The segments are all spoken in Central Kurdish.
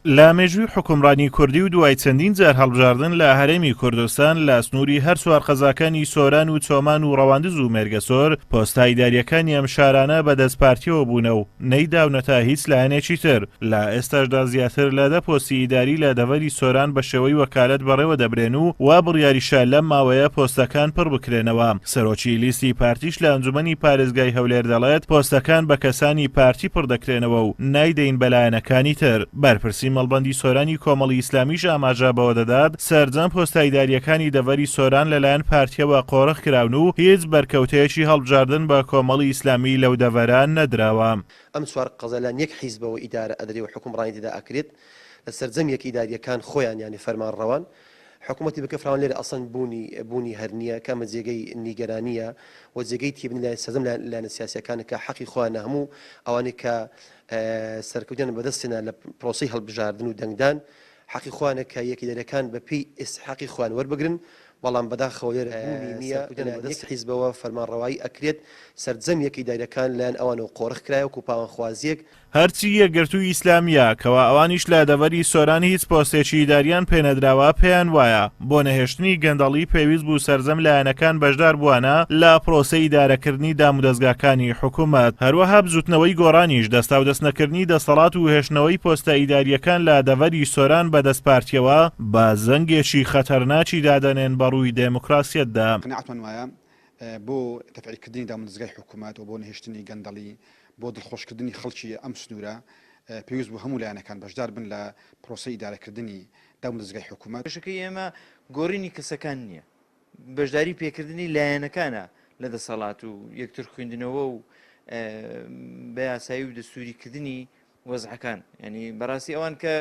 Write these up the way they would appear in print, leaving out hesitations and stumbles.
لە مێژووی حوکمڕانی کوردی و دوای چەندین جار هەڵبژاردن لە هەرێمی کوردستان لە سنووری هەر چوار قەزاکانی سۆران و چۆمان و ڕەواندز و مێرگەسۆر پۆستە ئیدارییەکانی ئەم شارانە بە دەست پارتیەوە بوونە و نەیداونەتە هیچ لایەنێکی تر. لە ئێستاشدا زیاتر لە دە پۆستی ئیداری لە دەڤەری سۆران بە شێوەی وەکالەت بەڕێوە دەبرێن و وا بڕیاریشە لەم ماوەیە پۆستەکان پڕ بکرێنەوە. سەرۆکی لیستی پارتیش لە ئەنجومەنی پارێزگای هەولێر دەڵێت، پۆستەکان بە کەسانی پارتی پڕ دەکرێنەوە و نایدەین بە لایەنەکانی تر. بەرپرسی مەڵبەندی سۆرانی کۆمەڵی ئیسلامیش ئاماژە بەوە دەدات، سەرجەم پۆستە ئیدارییەکانی دەڤەری سۆران لەلایەن پارتییەوە قۆرخ کراون و هیچ بەرکەوتەیەکی هەڵبژاردن بە کۆمەڵی ئیسلامی لەو دەڤەرە نەدراوە. ئەم چوار قەزا لەلایەن یەک حیزبەوە ئیدارە ئەدرێ و حوکمڕانی تێدا ئەکرێت، لە سەرجەم یەکە ئیدارییەکان خۆیان یانی فەرمانڕەوان. حکومەتی بکە فراوان لێرە ئەسڵەن بوونی بوونی هەر نییە کە ئەمە جێگەی نیگەرانییە و جێگەی تێبینی لای سەرجەم لایەنە سیاسییەکانە کە حەقی خۆیانە هەموو ئەوانەی کە سەرکەوتنیان بەدەست هێنا لە پرۆسەی هەڵبژاردن و دەنگدان حەقی خۆیانە کە یەکە ئیدارییەکان بە پێی ئیستحقاقی خۆیان وەربگرن بەڵام بەداخەوە لێرە بوونی نییە لەلایەن یەک حیزبەوە فەرمانڕەوایی ئەکرێت سەرجەم یەکە ئیدارییەکان لایەن ئەوانەوە قۆرخ کرایە وەکو پاوانخوازییەک. هەرچی یەکگرتووی ئیسلامییە، کەوا ئەوانیش لە دەڤەری سۆران هیچ پۆستێکی ئیداریان پێنەدراوە، پێیان وایە، بۆ نەهێشتنی گەندەڵی پێویست بوو سەرجەم لایەنەکان بەشدار بووانە لە پرۆسەی ئیدارەکردنی دامودەزگاکانی حکومەت. هەروەها بزوتنەوەی گۆڕانیش دەستاودەستنەکردنی دەستەڵات و هێشتنەوەی پۆستە ئیدارییەکان لە دەڤەری سۆران بەدەست پارتییەوە بە زەنگێکی خەتەرناکی دادەنێن بەڕووی دێموکراسیەتدا. قەناعەتمان وایە بۆ تەفعیلکردنی دامودەزگای حکومەت و بۆ نەهێشتنی گەندەڵی، بۆ دڵخۆشکردنی خەڵکی ئەم سنوورە، پێویست بوو هەموو لایەنەکان بەشدار بن لە پرۆسەی ئیدارەکردنی دامودەزگای حکومەت. کێشەکەی ئێمە گۆڕینی کەسەکان نییە، بەشداری پێکردنی لایەنەکانە لە دەسەڵات و یەکتر خوێندنەوە و بە یاسایی و دەستوریکردنی وەزعەکان. یعنی بەڕاستی ئەوان کە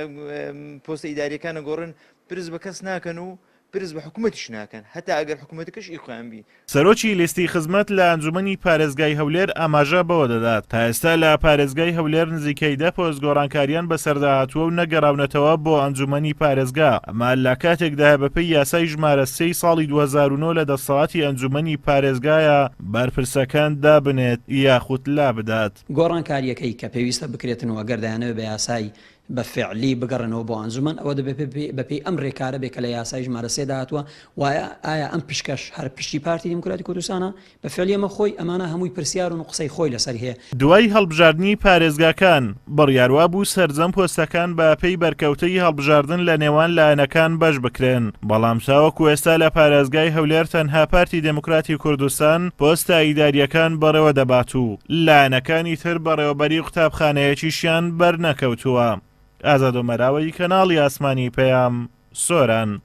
پۆستە ئیداریەکانە گۆڕن پرس بە کەس ناکەن و پرس بە حکوومەتیش ناکەن هەتا ئەگەر حکوومەتەکەش ئی خۆیان بی. سەرۆکی لیستی خزمەت لە ئەنجومەنی پارێزگای هەولێر ئاماژە بەوە دەدات، تا ئێستا لە پارێزگای هەولێر نزیکەی دە پۆست گۆڕانکاریان بەسەردا هاتووە و نەگەڕاونەتەوە بۆ ئەنجومەنی پارێزگا، ئەمە لە کاتێکدایە بەپێی یاسای ژمارە سێی ساڵی 2009 لە دەسەڵاتی ئەنجومەنی پارێزگایە بەرپرسەکان دابنێت یاخود لابدات. گۆڕانکارییەکەی کە پێویستە بکرێتن و ئەگەر دەیانەوێت بە یاسای بە فعلی بگەڕێنەوە بۆ ئەنجومەن ئەوە دەبێت بە پێی ئەم رێکارە بێ کە لە یاسای ژمارە سێ دا هاتووە وایە ئایا ئەم پشکەش هەر پشکی پارتی دیموکراتی کوردستانە بە فعلی ئەمە خۆی ئەمانە هەمووی پرسیارن و قسەی خۆی لەسەر هەیە. دوای هەڵبژاردنی پارێزگاکان، بڕیاروابوو سەرجەم پۆستەکان بە پێی بەرکەوتەی هەڵبژاردن لە نێوان لایەنەکان بەش بکرێن، بەڵام تاوەکو ئێستا لە پارێزگای هەولێر تەنها پارتی دێموکراتی کوردستان پۆستە ئیدارییەکان بەڕێوە دەبات و لایەنەکانی تر بەڕێوەبەری قوتابخانەیەکیشیان بەرنەکەوتووە. ئازاد ئۆمەراوەی، کەناڵی ئاسمانی پەیام، سۆران.